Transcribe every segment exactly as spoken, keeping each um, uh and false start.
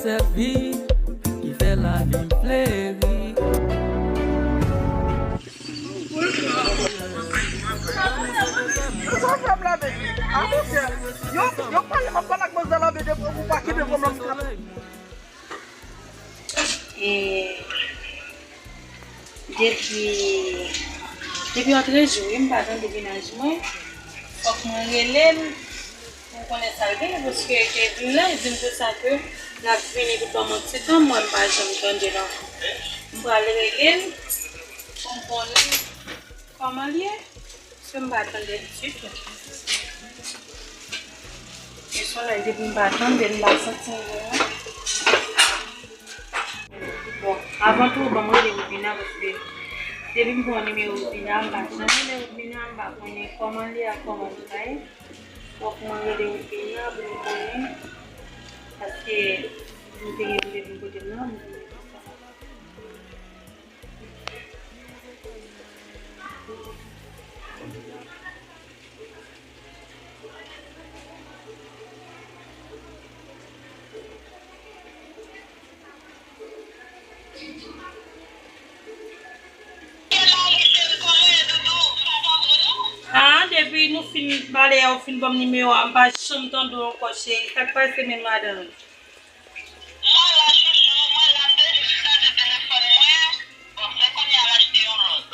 Sèvi, ki fè lavi m fleri. Yo, yo pale, m ap pale ak manzè la, men depi ou pa kenbe kòm nan. E depi, depi antre jou, wi, m pa tande mennaj mwen. Fòk mwen rele l pou konnen sa l genyen, paske te vin la, e di m konsa ke l ap vini pou ban m yon ti tan, mwen m pa janm tande l ankò. M pral rele l pou m konnen kòman l ye. Paske m pa tande l ditou. E solèy depi m pa tande l, m pa santi l bon. Bon, avan tou, ban m rele Woodmina, paske depi m pran nimewo Woodmina, m pa janm rele Woodmina, m pa konnen kòman l ye ak kòman l pa ye. Fòk mwen rele Woodmina pou m konnen, paske m te gen pou te vin kote m nan, m Ah, depi nou fin pale a, ou fin ban m nimewo a, m pa janm tande w ankò, cheri. Sa k pase menm, madanm? Mwen la, chouchou, mwen la, m te jis chanje telefòn mwen. Bon, se kounye a m achte yon lòt.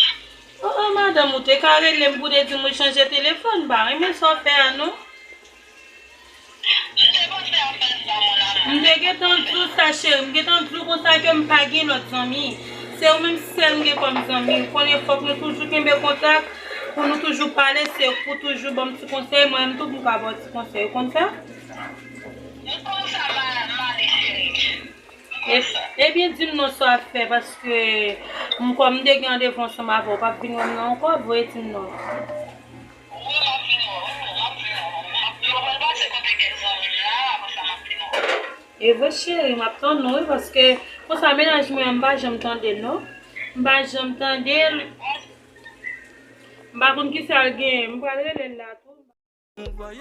Oh, oh, madanm, ou te ka rele m pou te di m ou chanje telefòn, m pa renmen sa w fè a, non. M te panse a fè sa, mon amour. M te gentan di w sa, cheri. M gentan di w konsa ke m pa gen lòt zanmi. Se ou menm sèl m gen kòm zanmi. Ou konnen fòk nou toujou kenbe kontak, pou nou toujou pale, se pou toujou ban m ti konsèy. Mwen menm tou, m ka ba w ti konsèy. Ou konn sa? M konn sa, ma, ma cheri. E, ebyen, di m non sa w ap fè, paske m, kòm m te gen randevou ansanm avè w, w p ap vin wè m nan ankò, voye di m non. Wi, m ap vin wè w, wi, m ap vin wè w. M ap, m ap pral pase kote kèk zanmi m la, apre sa m ap vin wè w. E vre, cheri, m ap tann ou, wi, paske konsa mennaj mwen an, m pa janm tande l, non. M pa janm tande l. M pa konn kisa l genyen. M pral rele l la tou. Bay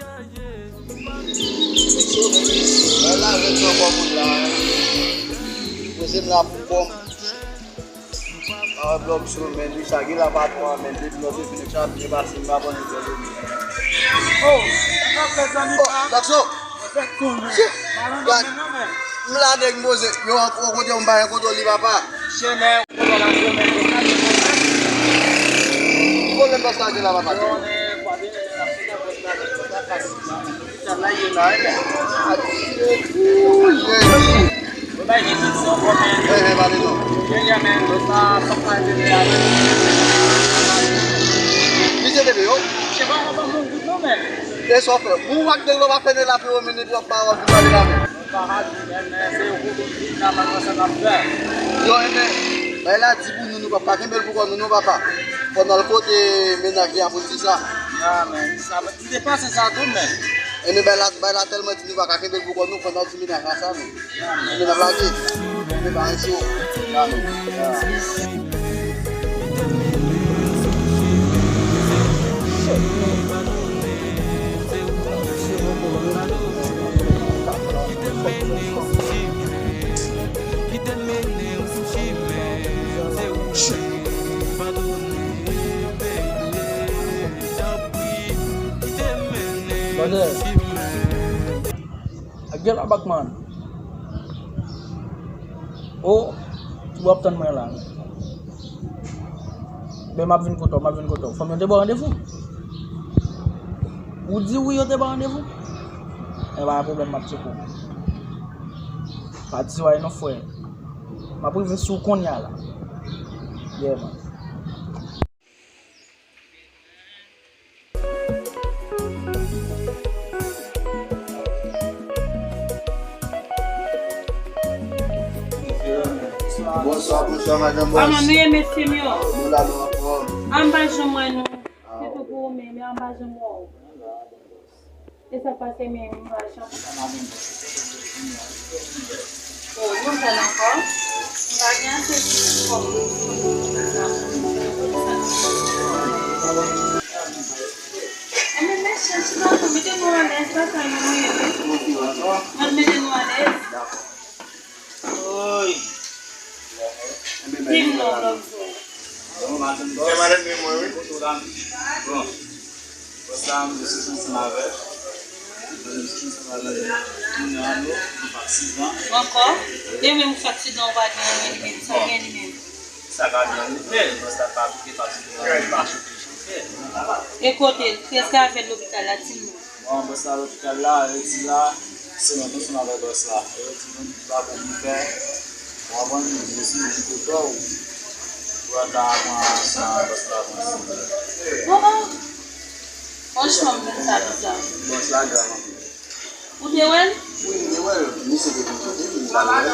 la ret nan kò moun la. Poze m la pou kò m. Pa wè blòk sou men li, sa gen la patwon an, men depi lòt yo fin ap chapiye pase, m pa konnen fè yo. Oh, sa k ap fèt, zanmi pa? Dakso. Gad, m la nèg m poze, yo an, an kote m pa gen kontwòl li, papa. Chèlè, kontwòl la, chèlè. Ki pwoblèm bòs la gen la, papa? Misye te vle yo. E sa w fè? Bon, w ak nèg la w pa fè nèg la pi wo minit w ap pa w ap vin pale la menm. Yo, enben, bay la di pou nou, nou p ap ka kenbe l pou kò nou, non, papa. Fò n al kote mennaj li a pou n di sa. Ya, men, sa, m te panse sa tou, men. Enben, bay la, bay la tèlman di nou pa ka kenbe l pou kò nou, fò n al di mennaj la sa, men. Enben, n ap lage. Enben, pa ansi yo. Ya, men. Ya. Brother. Ak gèl abakman. O, w ap tann mwen la. Men m ap vin kote w, m ap vin kote w. Fanm yo te ba w randevou? Ou di wi, yo te ba w randevou? Enben, pa gen pwoblèm, m ap tcheke w. Pa di w anyen non, frè. M ap rive sou w kounye a la. Yeah, man. Bonswa, bonswa, madanm bòs. Kòman nou ye, mesye m yo? Nou la, nou anfòm. An pa janm wè nou. Se tou pou ou menm, an pa janm wè w. E sa k pase menm, m pa janm. O, nou fè l ankò. M pa gen ase ti kòb. Enben, mesye, chita tou, mete nou alèz, pa sa nou ye, wi. Mwen mete nou alèz. Oy. Di m non, Lonzo. Bon, maten, bòs. Fè madanm mwen, wi. Bon. Bòs la, m jis ansanm avè l. M jis ansanm avè l. Kounye a, nou, nou pa aksidan. Ankò? Demen ou fè aksidan, ou pa gen anyen li menm. Sa gen li menm. Sa ka gen li menm. Bòs la pa aplike pa sou li pa chofe chofè. E kote l? Kiyès ki avè l lopital la, di m non. Bon, bòs la lopital la, yo di la, se mwen menm ansanm avè bòs la. Yo di nou pa bon pou fè. Ou konprann? Yo di nou pou fè w. Ou pa ka pran san bòs la pran san. Oh, oh. Franchman, m jwenn sa biza. Bòs la grav anpil. Ou te wè l? Wi, m te wè l. Misye te vin kote m, m t al wè l.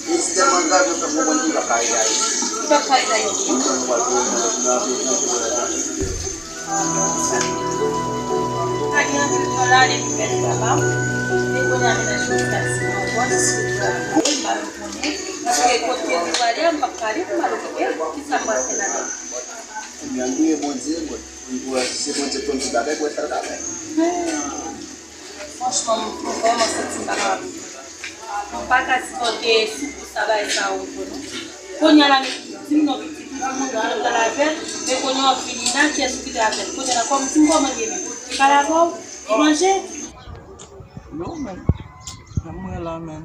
E li tèlman grav, yo fè m konprann li p ap ka rete Ayiti. Li p ap ka rete Ayiti. Li di nou pral voye l nan lòt nan peyi, nan peyi Etazini. Sa gen anpil tan la depi m pèdi papa m. E kounye a mennaj mwen sa se yon bòs. E m pa menm konnen. Paske kote li prale a, m p ap prale pou m al okipe l. Kisa m pral fè ladan? Ebyen, priye Bondye, bon, pou l wè si se Bondye k konn tout bagay, pou l wè sa l ka fè. Franchman, m vrèman santi m pa kapab. M pa ka sipòte soufrans sa bagay sa yo ankò non. Kounye a la, di m non pitit, m di moun ki t ap pale avè l, men kounye a w ap vini la, kiyès ou kite avè l? Kounye a la, kòm, di m kòman l ye menm? Li pale avè w? Li manje? Non, men, men mwen la, men.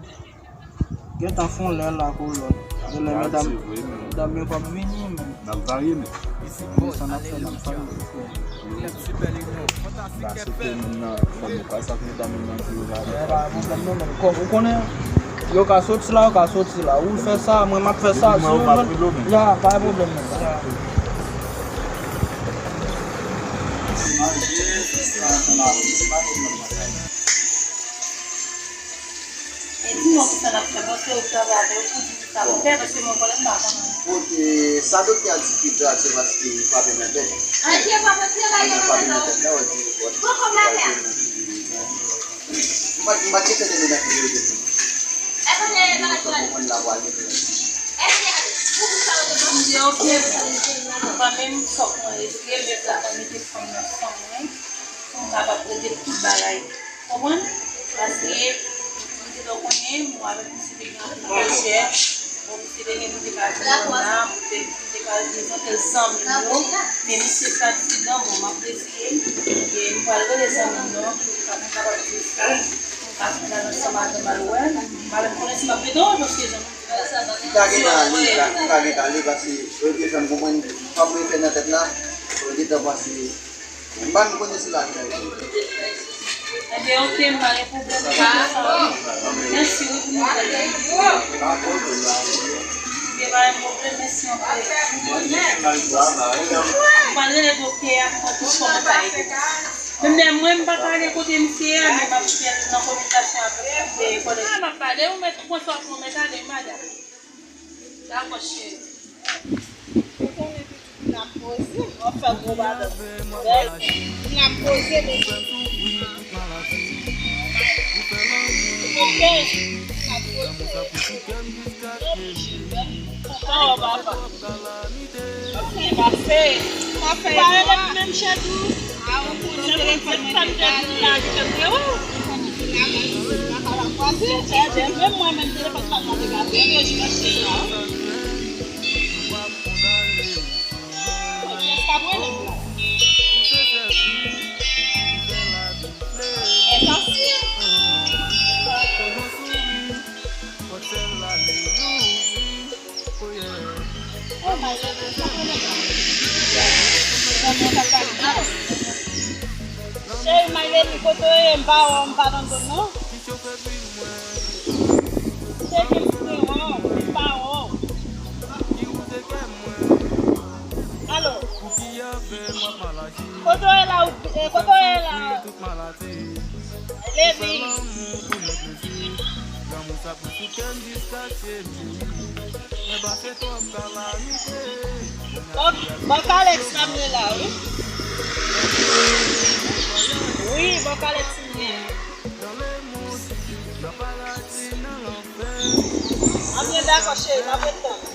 Gentan fon lè la kolòn. Genlè medam, medam yo p ap vini, men. N ap varye, men. Men sa n ap fè, n ap fè. N ap sipè moun nan fè nou kay sa k medam yo nan di yo varye. E pa pwoblèm non, men. Kòm ou konnen, yo ka soti la, yo ka soti la. Ou fè sa, mwen m ap fè sa. Si yo jwenn, ya, pa pwoblèm non. Ya. E di nou kisa n ap fè, paske ou travay avè yo pou di nou sa pou fè, paske mwen konnen m pa konnen. Bon, e, sa doktè a di ki grav, se paske li frape nan tèt. Li frape nan tèt la, wè, di, bon, li frape nan tèt. M pa, m pa chèche tèt li nan ki yo di. Mwen konprann la vwa li. M di, ok, m pa menm fòk mwen retire, men fòk mwen mete fanm nan san mwen. Pou m kapab regle tout bagay. Konprann? Paske, m te dwe konnen, mwen avèk misye te gen anpil pwojè. Bon, misye te gen pou te ka vin la, pou te, pou te ka prezante l zanmi m yo. Men misye fè aksidan, bon, m ap retire l. E m pral rele zanmi m nan, pou m ka, pou m kapab di l sa, pou m ka fè l ansanm avè m al wè l. M pa menm konnen si m ap rete wè l, paske zanmi m di m sa. Li pa gentan ale, li pa, li pa gentan ale, paske yo te fè m konprann, pa pou yo fè nan tèt la, yo gentan pase. M pa menm konnen si l al fè. Ebyen, ok, m pa gen pwoblèm. Mèsi, wi, pou nouvèl la. Ebyen, pa gen pwoblèm, mèsi anpil. M pral rele doktè a pou mwen tout kòman sa ye. Menm lè mwen, m pa ka ale kote misye a, men m ap fè l nan kominikasyon avèk kòlèg. M ap pale, ou mèt pran sa w ap pran, mèt ale, wi, madanm. Dakò, cheri. Ou konnen pitit, n ap poze, w ap fè gwo madanm. Bèl, n ap poze, bebe. Ok, n ap poze. Kontan, papa. Sa k pase? Ou pa rele m menm, cheri? A, ou konnen telefòn mwen te gate. Ou konnen telefòn mwen te gate. Menm mwen menm, telefòn pa m nan te gate. Yo jis fè sa. Jès k ap rele m la. E sa si. Cheri, Maylene, kote w ye? M pa wè w, m pa tande w non. Se ki m sou devan w, m pa wè w. Alo? Kote w ye la? Kote w ye la? Levin. Bò, bò Kalex la m ye la, wi. Wi, bò Kalex m ye. Anbyen dakò, cheri, m ap ret tann ou.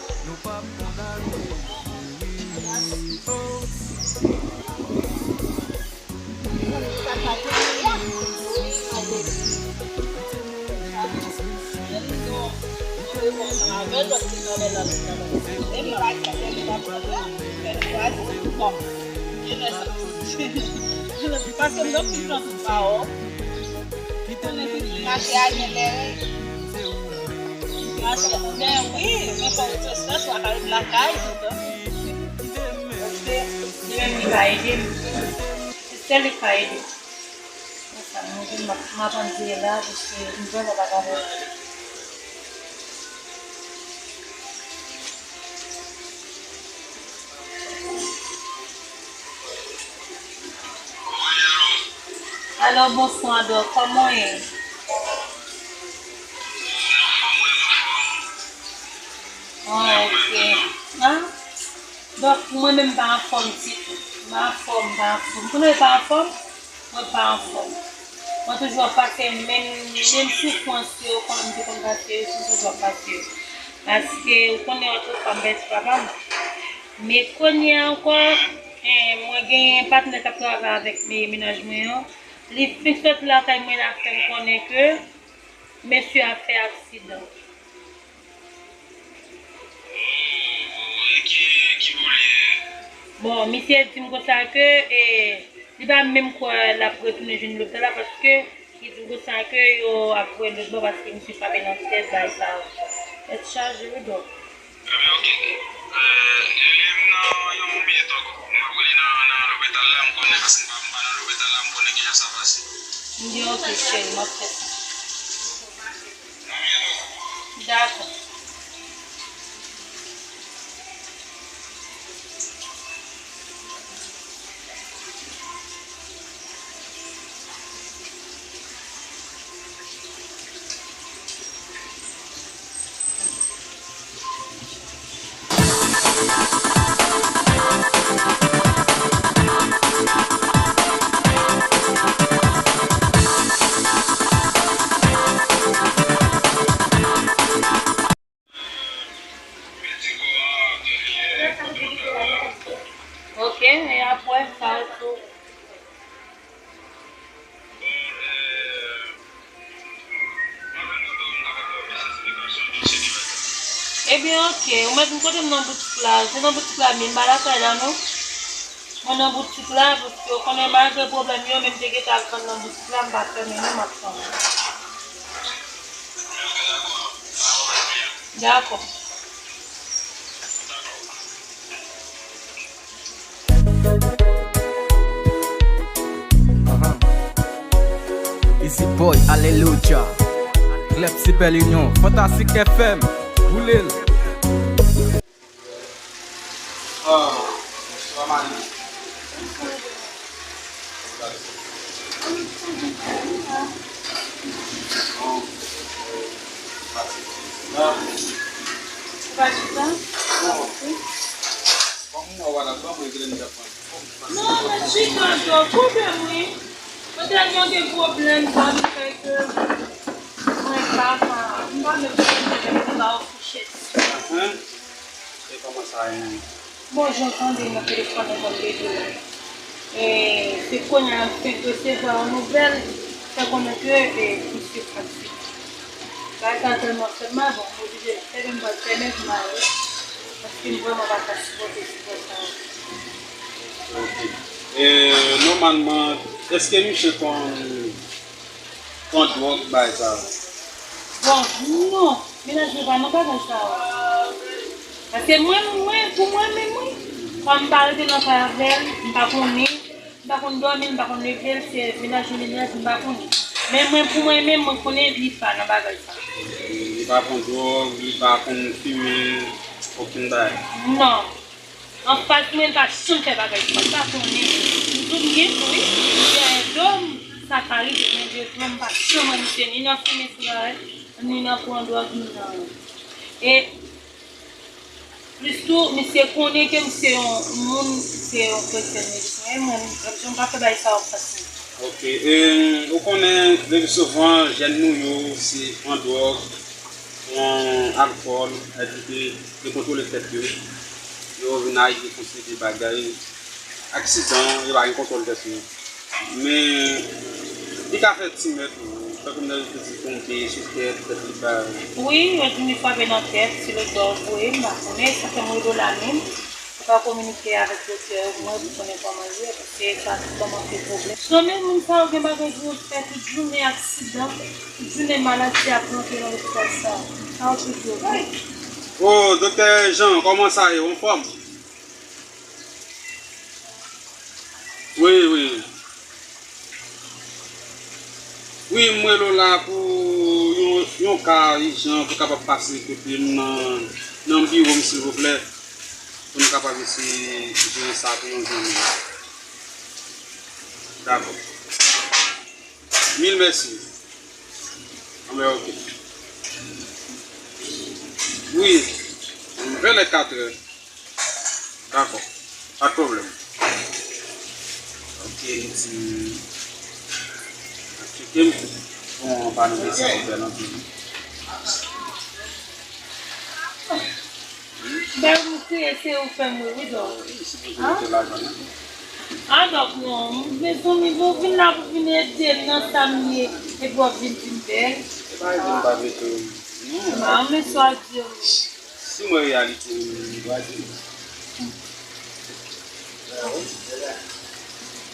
Paske m nan pil nan tout pawòl. Konnen piti mache a gen lè. Mache, men wi, men fò w te sèch, w a ka ret lakay. Paske li menm li pa ede m. Se sèl li k pa ede m. Konsa, mwen vin, m ap, m ap ann veye la, paske m vrèman pa ka pran. Alo, bonswa, Dòk, kòman w ye? Ah, ok. Ah? Donk, mwen menm pa anfòm ditou. M pa anfòm, m pa anfòm. Konnen w pa anfòm? Mwen pa anfòm. Mwen toujou ap pase menm, menm soufrans yo, konnen m te konn pase yo, m toujou ap pase yo. Paske, ou konnen, otrefwa, m pèdi papa m. Men kounye a ankò, eh, mwen gen patnè k ap travay avèk me-, mennaj mwen an. Li fenk soti lakay mwen, l ap fè m konnen ke mesye a fè aksidan. Bon, misye di m konsa ke, eh, li pa menm kwè l ap retounen jwenn lopital la, paske li di m konsa ke yo ap voye l lòt bò, paske misye frape nan tèt, bagay sa yo. Tèt chaje, wi, Dòk. Ebyen, ok. Eh, li, li nan yon minit ankò. M ap rele nan, nan lopital la, m konnen, paske m pa, m pa nan lopital la, m konnen kijan sa pase. M di, ok, cheri, m ap fè sa. Dakò. Ok, e apre sa ou tou. Ebyen, ok, ou mèt m kote m nan boutik la. Se nan boutik la, men m pa lakay la, non. Mwen nan boutik la, paske ou konnen malgre pwoblèm yo, men m te gentan al vann nan boutik la, m pa fèmen non, m ap tann ou. Dakò. Aha. Easy Boy, Aleluya. Club Super Union, Fantastic F M, boule l. Ah, bonswa, Mani. Bon. Ou pa chita? Bon. Kòm mwen wè w pa t ap dòmi, ou genlè m t ap pran. Non, men chita, Dòk, koute m, wi. Petèt nou gen pwoblèm, sa vin fè ke mwen pa ka, m pa menm konn mwen menm ki ba w kouche. Ahan. E kòman sa ye menm? Bon, jan w tande nan telefòn nan, jan m te di w. E se kounye a m fenk resevwa yon nouvèl, fè konnen ke, e, misye pati. Bagay sa tèlman fè m mal, bon, m oblije fèmen, m pral fèmen pou m ale. Paske m vrèman pa ka sipòte sipòt sa yo. Ok. E, nòmalman, èske misye konn pran dwòg, bagay sa yo? Bon, non, mennaj mwen pa nan bagay sa yo. Paske mwen, mwen, pou mwen menm, wi, kòm m pa rete nan kay avè l, m pa konnen, m pa konn dòmi l, m pa konn leve l, se mennaj li mennaj, m pa konnen. Men mwen, pou mwen menm, mwen konnen li pa nan bagay sa. Li pa pran dwòg, li pa konn fimen, okenn bagay? Non. Anfas mwen, li pa janm fè bagay sa, m pa konnen. M tou m gen tou, wi. M gen do m, sa ka rive, men de fwa m pa janm wè misye ni nan fimen sigarèt, ni nan pran dwòg, ni nan anyen. E plis tou, misye konnen ke m se yon moun, se yon kretyèn, mesye, mwen, m pa janm ka fè bagay sa yo anfas mwen. Ok, e, ou konnen, lepi souvan, jèn nou yo, se pran dwòg, pran alkòl, evite dekontwole tèt yo. Yo vin arive fè yon seri de bagay, aksidan, yo pa gen kontwòl tèt yo. Men, li ka fè timè tou. Kòm nan yo te di tonbe sou tèt, tèt li bay. Wi, yo di m li frape nan tèt, se lòt bò yo voye, m pa konnen, sa fè m rele w la menm, pou ka kominike avèk doktè yo, mwen, pou konnen kòman l ye, paske sa tout tan m ap fè pwoblèm. Zanmi, moun sa yo gen bagay pou yo fè tout jounen aksidan, tout jounen maladi ap rantre nan lopital sa. Sa yo tout yo fè. O, doktè Jean, kòman sa ye? Ou anfòm? Wi, wi. Wi, m rele w la pou yon, yon ka ijan pou kapab pase kote m nan, nan biwo m, silvouplè. Pou nou kapab eseye jere sa pou yon jounen. Dakò. Mil mèsi. Anben, oke. Wi, vè lè katrè. Dakò. Pa t pwoblèm. Oke, li di, ap tcheke m. Bon, pa nan mesaj ouvè nan tou. Bèl m kriye, se ou fè m ri, wi, Dòk. Wi, sipoze mete lajan nan. A, Dòk, non. Mezanmi, bon, vin la pou vin ede m nan sa m ye. Epi w ap vin di m bèl. E pa ede m pa vle tou. Non. M pa renmen sa w ap di yo, non. Si m wè reyalite, m va di.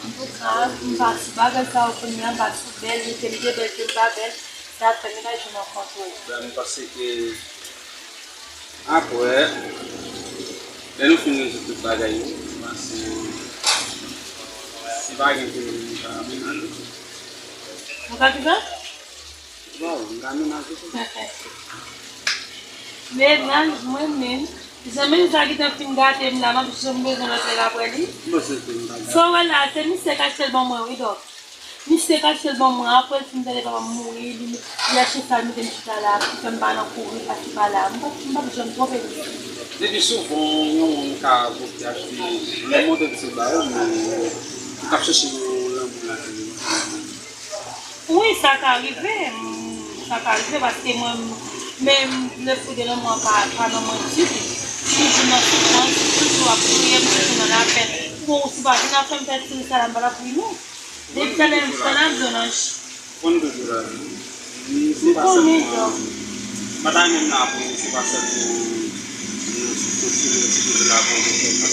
Antouka, m pa sou bagay sa yo kounye a, m pa sou bèl, mete m de bèl, ke m pa bèl, sa ap fè mennaj ou nan kont ou. Ben, m panse ke apre, lè nou fin rezoud tout bagay yo, m panse si pa gen pwoblèm, nou ka menaje. Nou ka ki sa? Bon, m ka menaje tou. Mennaj mwen menm. Zanmi m sa ki t ap fin gate m la, m ap janm bezwen lòt nèg apre li. Bon, se tou, m pa gate. Sa w wè la, se misye k achte l ban mwen, wi, Dòk. Misye k achte l ban mwen, apre l fin tande papa m mouri, li, li achte sa, l mete m chita la, ki fè m pa nan kouri, pase pa la. M p ap, m p ap janm twonpe misye. Depi souvan, yon moun ka vote achte, yon modèl ti ba yo, men ou t ap chèche yon lanmou la, Wi, sa ka rive, m, sa ka rive, paske mwen, men m, lespri de lanmou an pa, pa nan mwen ditou. M toujou nan soufrans, m toujou ap kriye, m toujou nan lapèn. Bon, ou si pa vin ap fè m fè ti ri sa la, m pa t ap ri non. Depi talè, m fè nan zonaj. Konn toujou la. M konnen, Dòk. M pa ta renmen m la pou se pa sèlman yon ti kote, yon ti kote la pou yon fè sa.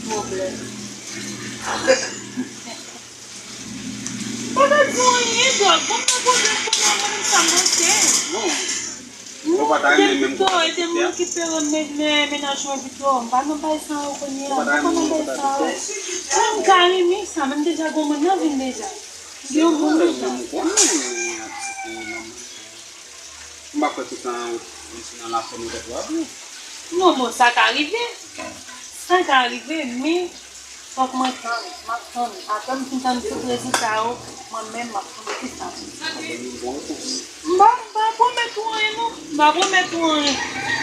Pwoblèm. Pa ta di anyen, Dòk. Ban m nan pwoblèm kounye a, mwen menm sa m manke. Non. Ou pa ta renmen menm pito, ede m rekipere men, men, mennaj mwen pito. M pa nan bay sa yo kounye a. M pa nan bay sa yo. Mwen m ka renmen sa, men m deja gon moun nan vin deja. Yon moun deja. M konnen, men ap di ke non. M pa kwè tout tan ou rete nan lafèm ou tèt ou ap vle. Non, bon, sa ka rive. Sa ka rive, men fòk mwen tann, m ap tann. Apre m fin tann tout rezilta yo, mwen menm m ap tann ki sa pou m fè. M pa, m pa pwomèt ou anyen non. M pa pwomèt ou anyen.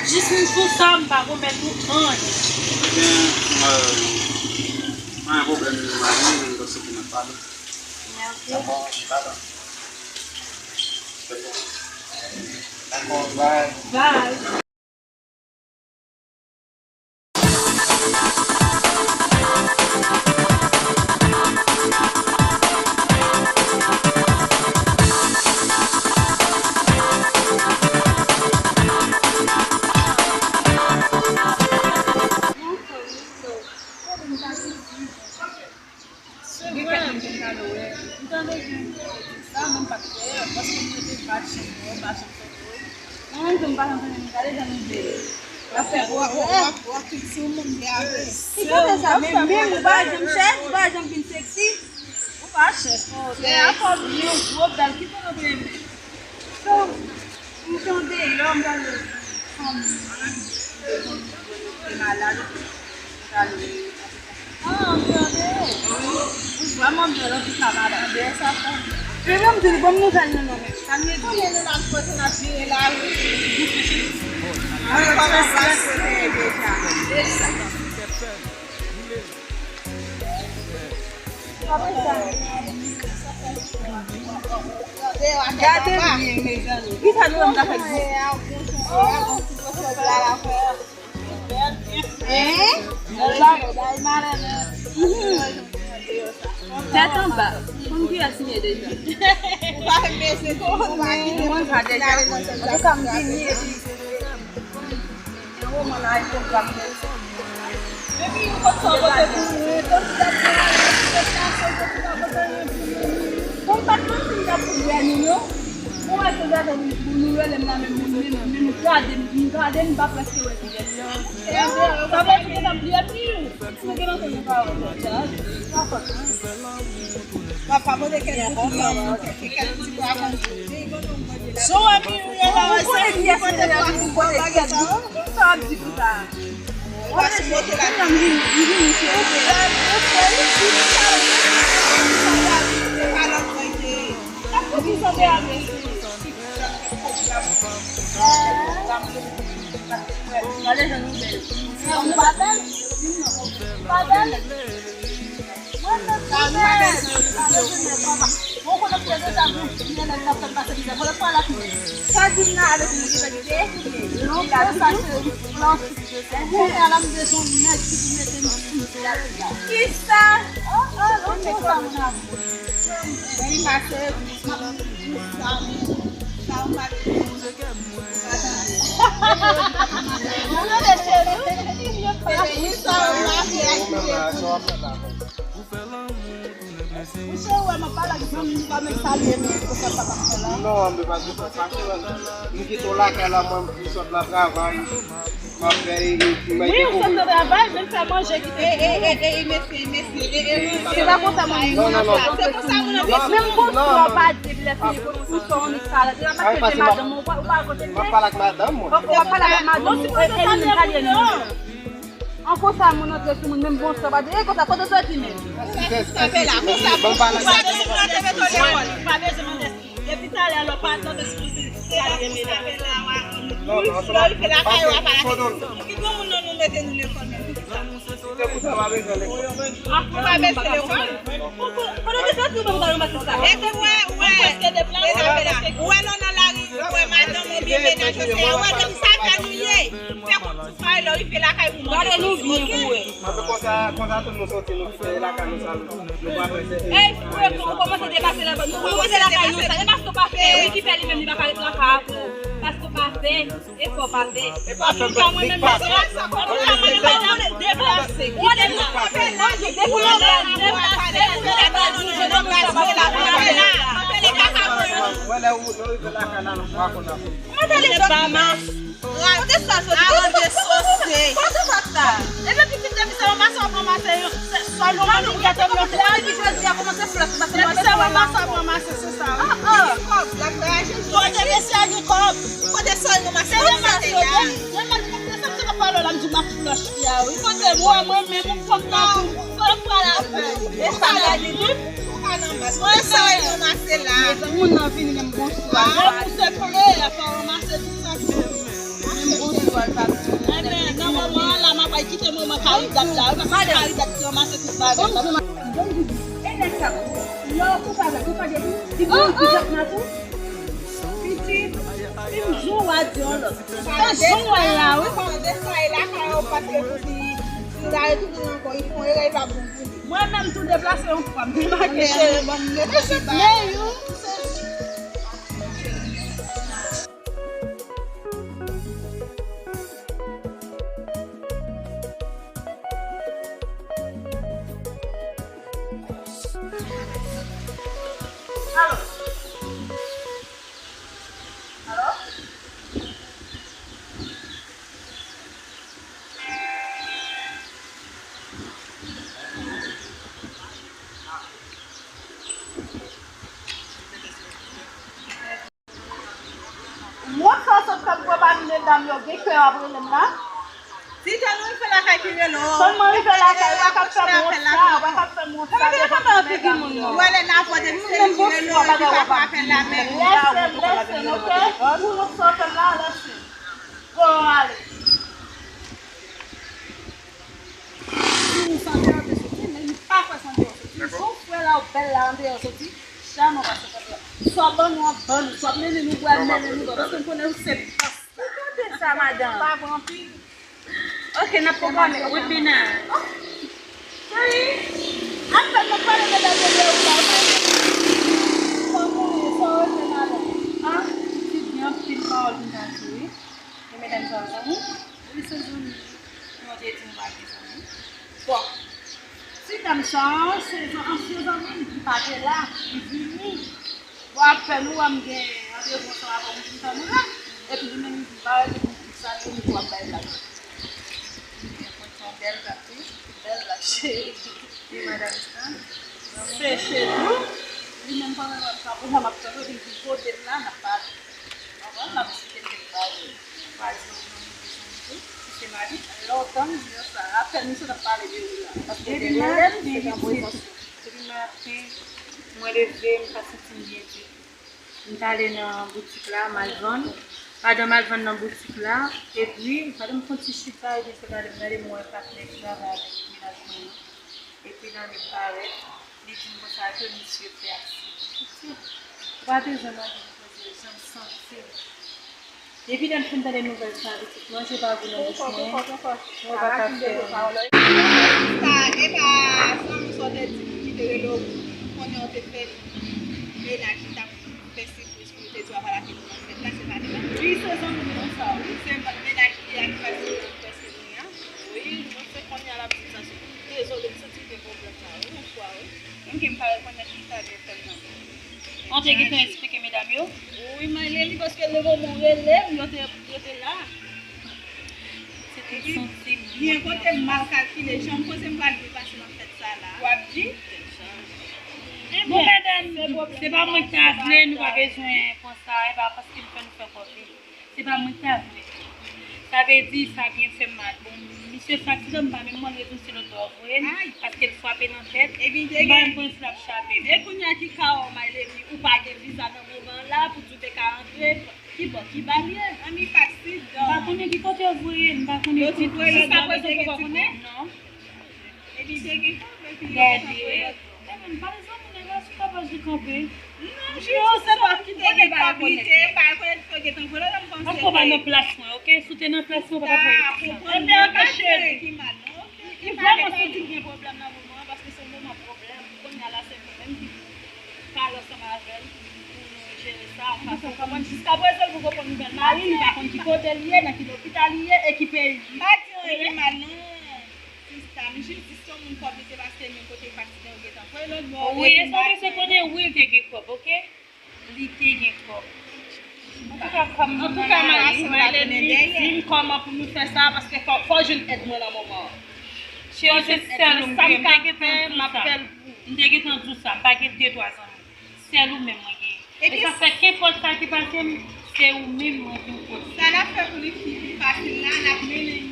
Jis m sou sa, m pa pwomèt ou anyen. Ebyen, euh, pa gen pwoblèm, m ale, m panse ke n ap pale. Mèsi. Dakò, bye. Bye. Gen kèk moun ki t al wè. M tande gen moun ki di sa, men m pa t kwè, paske m rete m pa t janm wè, m pa t janm tande. Mwen menm tou m pa t janm tande, m gade jan nou vle. W ap fè w ap, w ap, w ap fixé yon moun ki avè. Ki kote sa menm, menm ou pa janm chèch, ou pa janm vin sexy. Ou pa chèch. Lè a fò w vin yon gwo bèl, ki kote w te renmen? So, m te deyò, m t al wè fanm mwen, m te konn mwen te malad, m t al wè. Ah, m te deyò. Ou vrèman bèl, antouka, madanm. Bèl sa fè. Epi m di l, ban m nouvèl nou non, men. Sa m ye di. Konnen nou n ap kote, n ap vire lari. Mwen kòmanse antre deja. Gade byen, mezanmi. Kisa nou menm n ap fè gwo? Hein? Bèl bagay, bèl bagay, malè. Mhm. Tèt anba. Konn kiyès m ye deja. Ou pa mezire tou, ou pa kite. Mwen sa deja. Antouka, m vini epi. Yon woman la, yon pwogram. Epi yon kot sa w pote pou mwen, tankou w ap fè yon akseptasyon, tankou w pa pote anyen pou mwen. Bon, m pa t manti m t ap pou bwè nou, non. Bon, wè, se gade m, pou nou rele m la, menm, menm, menm, menm gade m, m gade m, m pa prèske wè kiyès. Sa vle di, m t ap li epi, si nou gen anpil pawòl, sa, sa fòt mwen. Papa, pote kèk bout mwen, pote kèk ti bwa konsa. Jan w ap rive la, wè, sa, ou konnen kiyès ki te la pou pote kèk bout. Sa w ap di pou sa? Ou pa sipote la. Li vini, li vini, se ou. Ou fè, ou fè, ou fè. Sa w ap di, se pa lòt mwen ke. Poukisa w te al mesye? Gade jan nou bèl. Ou pa bèl? Ou pa bèl? Mwen menm tou bèl. Bon, kote m te deja goumen, nèg k ap fè m pase mizè. Kote m pral ak mwen? Sa di m nan avèk mwen, li fè m te koute. Non, sa se plan. Kounye a la, m bezwen yon nèg ki pou mete m sou pye a. Kisa? Oh, oh, non, non, sa moun ap di. Wi, pase, m ap di sa, men sa ou pa bezwen. Ou tande, cheri? Wi, sa ou pa bezwen. Monchè, ou wè, m ap pale ak zanmi m, li pa menm salye m, se sa m pa t ap fè la. Non, men pa di sa, pa fè la. Nou kite w lakay la, mwen, m sot nan travay. M ap fè, e, e, wi, ou sot nan travay, vin fè manje, kite. E, e, e, e, mesye, mesye, e, e, se pa konsa moun nan fè. Se konsa moun nan fè. Menm bonswa, ou pa di, epi lè fini, pou sa, ou annik pale. Se pa paske se madanm ou, ou pa, ou pa kote l ye. M ap pale ak madanm mwen. Ou, ou ap pale ak madanm ou, e, e, li menm salye nou. An konsa, moun antre sou moun, menm bonswa pa di, e konsa, kote w soti menm? Sa, sa fè la, konsa, konsa, moun nan te mete w lekòl. Pa bezwen mande, depi talè, lè w pa tande sou moun, se sa li renmen la. Non, non, lè w rive lakay ou, w ap pale ak li. Ki granmoun nan nou mete nou lekòl menm, poukisa? Se pou sa pa bezwen lekòl. Ah, ou pa bezwen lekòl? Kote w te soti ou menm, ou ta ranmase sa? Epi, wè, wè. Ou prèske deplase. Ou wè, lè w nan lari, ou wè madanm ou byen mennaj ou, se a, ou wè, depi sa fè nou ye. Fè konn ti pale, lè w rive lakay pou mande. Gade nou byen pou wè. Konsa, konsa tout nou soti, nou kite lakay nou sa, nou, nou pa fè se. Ey, frè, ou kòmanse depase la, nou kòmanse lakay nou sa. E paske w pa fè, wi, ki fè li menm li pa ka ret lakay avè w. Paske w pa fè, efò w pa fè. Antouka, mwen menm, mwen se la sa, mwen menm, mwen deplase. Ou deplase, deplase, deplase. Wè lè ou, lè ou rive lakay la, nou pa konn afè. Mwen te ale Bamas. Kote sa soti? Kote sa soti? Epi pitit depi se ranmase w ap ranmase yo. Se sòl ou mande pou gate mwen. Depi jodi a kòmanse flòs, pase mwen se ranmase w ap ranmase, se sa. Kote mesye a gen kòb? Kote sòl nou mase? Se ranmase la. Mwen menm, se sa m te ka pale la, m di m ap flòs fi a, wi. Kote mwen, mwen menm, ou fòk nan tou. Fòk pale avè l. E sa la di tou. Mwen sa w ranmase la. Mezanmi, moun nan vini menm bonswa. Ah, pou se ple, ap ranmase tout sa. Menm bonswa l pa di. Ebyen, nan moman an la, m ap al kite moman Karidad la, wi, paske Karidad ki ranmase tout bagay la. E nèg sa, lè w koupe avè l, ou pa depi, li pou yon ti jòk nan tou. Pitit, yon jou w a di yon lòt. Se jou w a la, wi. Tande sa, e lakay ou pa te di, si w ta retounen ankò, li fè yon erè, li pa bon pou li. Mwen menm tou deplase yon fwa, m te make cheve ban m, m deplase ba. Men yon. Alo? Alo? Wont sa w sot fè m pran pami medam yo, gen kè w ap rele m la. Si te nou rive lakay ki rele w. Sèlman rive lakay, w pa ka fè m wont sa, w pa ka fè m wont sa devan tout medam yo. Ou wè lè n ap wè depi se li ki rele w, epi pa fè l la menm. Lèse m, lèse m, oke? Pou wont sa w fè m la, lèse m. Bon, ale. Pou nou san deyò te soti, men li pa kwè san deyò soti. Jan w frè la, w bèl la, andeyò soti. Jamè w pa sot andeyò. Swa ban nou an, ban nou. Swa mennen nou bwè, mennen nou bwè. Paske m konnen ou se bòs la. Ou tande sa, madanm? Pa vre anpil. Oke, n ap pwograme. Wi, Bina. Oh, cheri. Apèn mwen pale medam yo lè ou la, ou pa renmen. Kòman w ye? Sa w renmen la? Ah, pitit gen anpil pawòl pou m ta di wi. E medam sa yo zanmi? Wi, se zanmi. Mwen te di m pa gen zanmi. Bon, ti dam sa, se zan-, ansyen zanmi m ki pa te la, ki vini. Bon, apèn ou wè m gen randevou ansanm avè w, m vin tann ou la. Epi li menm li di m pa rete pou m tout sa, li menm tou ap bay blag. Li gen kontan bèl blag, wi. Bèl blag, cheri. Wi, madanm sa. Se cheri ou. Li menm pandan m ap tann ou, m ap tann ou, epi l vin kote m la, n ap pale. Konprann? M ap eksplike l kèk bagay. Pral di w nan nouvo zanmi tou, ki se Mali. Lontan m di yo sa. Apèn misye t ap pale de ou la. Paske depi maten, depi maten, mwen leve, m pa santi m byen ditou. M t ale nan boutik la, m al vann. Pandan m al vann nan boutik la, epi, pandan m fè yon ti chita, epi se gade, m gade m wè patnè ki travay avèk mennaj mwen an. Epi nan li parèt, li di m konsa ke misye fè aksidan. Pitit, ou pa bezwen mande m kote, jan m santi m. Depi lè m fin tande nouvèl sa, pitit, manje pa vin nan bouch mwen, mwen pa ka fè anyen. Sa, e pa zanmi sa w te di m ki te rele w, konnen w te fè l mennaj li t ap fè sipriz pou l te di w a pa l ap vin nan fèt la, se pa li menm? Wi, se zanmi m nan sa, wi. Se mennaj li a ki fè sipriz pou l fè sipriz la. Wi, mwen se kounye a l ap di m sa sou. Dezole, m santi gen pwoblèm la, wi, yon swa, wi. Menm ke m pa rekonèt ki sa gen fè m nan. Ou te gentan eksplike medam yo? Wi, Mayleny, paske lè moman w rele m, yo te, yo te la. Se te santi m. Gen kote m mal kalkile, jan m panse m pral depase nan fèt sa la. W ap di? Bon, medam, se pa mwen ki ta vle, nou pa bezwen konsa, e pa paske m fè nou fè kòve. Se pa mwen ki ta vle. Sa vle di, sa byen fè m mal. Bon, misye fatige, m pa menm mande l si l ot bò voye l, paske l frape nan tèt. M pa menm konnen si l ap chape m. E kounye a ki ka w, Mayleny, ou pa gen viza nan moman la, pou di w te ka antre, ki bò, ki ba l ye? An mi fasid. M pa konnen ki kote yo voye l, m pa konnen ditou. Jiska prezan ou poko konnen? Non. Epi te gen kanpe, epi yo te kanpe lòt bò. Gade. E menm pa zanmi nèg la sou kapaj li kanpe. Non, jis se pa ki te gen kanpe, li te pa rekonèt ke yo gen kanpe lòt, m panse. Paske w pa nan plas mwen, oke? Si w te nan plas mwen, w pa t ap wè konsa. Konprann mwen pa cheri ki mal, non, oke? Li vrèman santi l gen pwoblèm nan moman an, paske se yon moman pwoblèm. Kounye a la, se mwen menm ki pou pale ansanm avè l, pou nou jere sa, yon fason, konprann, jiska prezan, pou konprann nouvèl mari, li pa konn ki kote l ye, nan ki lopital li ye, e ki peyi. M pa di anyen ki mal, non. Sista, m jis di se yon moun kòb li te pase, men kote l pase, yo gentan voye lòt bò. Wi, e sa misye konnen, wi, l te gen kòb, oke? Li te gen kòb. Antouka, kòm Mayleny di m kòman pou nou fè sa, paske fò, fò w jwenn èd mwen nan moman an. Cheri, se sèl ou m gen. M te gentan di w sa. M te gentan di w sa. M pa gen de twa zanmi. Sèl ou menm mwen genyen. E sa fè kenpòt sa ki pase m, se ou menm mwen vin kote. Sa n ap fè pou li pi fasil la, n ap mennen,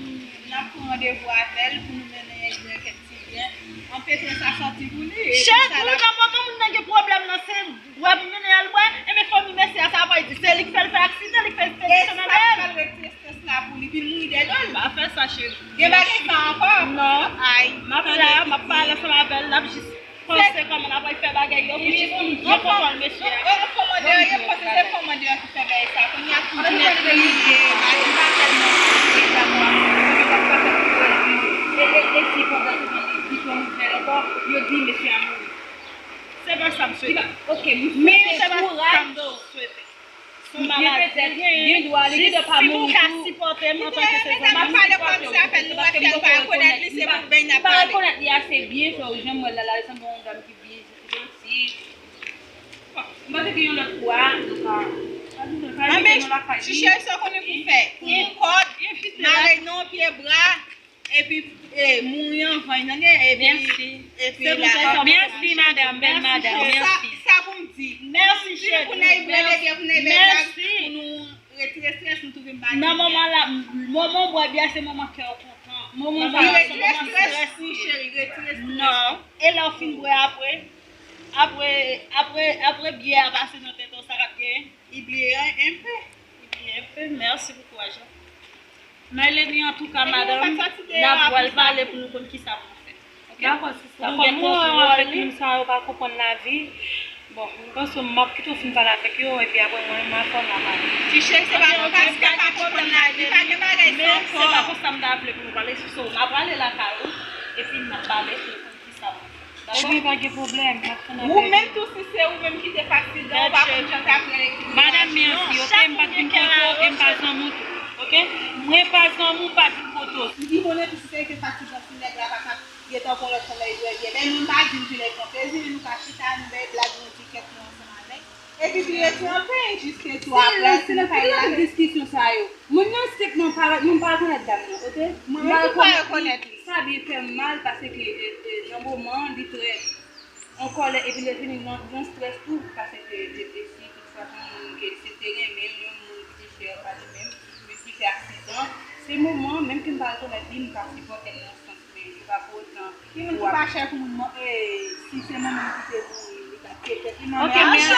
n ap pran randevou avè l pou nou mennen yon kèk ti byen. Anpeche sa sòti pou li. Chak moun nan moman moun nan gen pwoblèm nan, se bwè pou mennen al bwè. Enben fanmi mesye a sa pral di se li k fè l fè aksidan, li k fè l te desann avè l. Strès la pou li, vin mouri dèyè l. Pa fè sa, cheri. Gen bagay sa ankò? Non. Ay. M ap la, m ap pale ansanm avè l, n ap jis panse kòman n ap fè bagay yo pou jis pou nou byen konprann mesye a. Yon kòmandè, yo panse se kòmandè ki fè bagay sa. Kounye a, tout jounen kriye, maten pa fè nan kriye, dakò. E, e, e si pandan se tan li, li pran nouvèl ankò, yo di mesye a mouri. Se pa sa m swete. Ok, m swete kouraj. Men se pa sa m swete. Se yon maladi. Gen dwa, li gen dwa pa mouri tou. Si nou ka sipòte m antanke se zanmi m, sipòte w, paske m poko rekonèt li, m pa rekonèt li ase byen, fè w janm wè l la, l ap sanble yon dam ki byen janti. Bon, m panse ke yon lòt fwa, nou ka, nou ka rete nan lakay li. Chèche sa w konnen pou fè. Pran kòd, mare nan pye bra, epi, e, mouri anvan, tande? Epi, epi la. Mèsi, madanm, bèl madanm, mèsi. Sa, sa pou m di. Mèsi, cheri. Pou nèg byen, pou nèg bèl, pou nou retire strès, nou twouve m pa gen. Nan moman la, moman w bwè byè, se moman kè w kontan. Moman sa, se moman strès. Retire strès, cheri, retire strès. Non. E lè w fin bwè apre? Apre, apre, apre byè a pase nan tèt ou, sa k ap genyen? Li bliye enpe. Li bliye enpe. Mèsi pou kouraj la. Mayleny, antouka, madanm, n ap pral pale pou nou konn kisa pou nou fè. Ok? Dakò, sista. Kòm ou wè avèk moun sa yo pa konprann lavi, bon, m panse m ap kite w fin pale avèk yo, epi apre mwen, m a fè w n a pale. Ti cheri, se pa paske pa konprann lavi, pa gen bagay sa ankò. Men se pa konsa m ta vle pou nou pale, so, m ap prale lakay ou, epi n ap pale pou nou konn kisa pou nou fè. Ebyen, pa gen pwoblèm, m ap tann Ou menm tou, si se ou menm ki te fè aksidan, ou pa konn jan t ap ye. Madanm, mèsi, oke? M pa t vin kote w e m pa zanmi w tou, oke? Mwen pa zanmi w, m pa vin kote w. M di konnen tou, si se te fè aksidan, si nèg la pa t ap gentan pran lòt fanm la, li dwe byen. Men nou pa di l vin kanpe, vini nou ka chita, nou bay blag, nou di kèk mo ansanm avèk. Epi li rete anpe, jiske tou apre, si nou pa la. Diskisyon sa yo. Moun nan senpman pa, nou pa rekonèt dam nan, oke? Mwen menm tou pa rekonèt li. Sa byen fè m mal paske e, e, nan moman an, li trè an kòlè epi li vini nan yon strès tou paske e, e, si toutfwa se yon moun ke se te renmen l, yon moun ki te chè pa li menm, men ki fè aksidan, se moman an, menm ke m pa rekonèt li, m ka sipòte l nan sans men se pa pou otan. Ki moun ki pa chè pou moun, si se manman ki te mouri, li t ap pete. Ok, mèsi.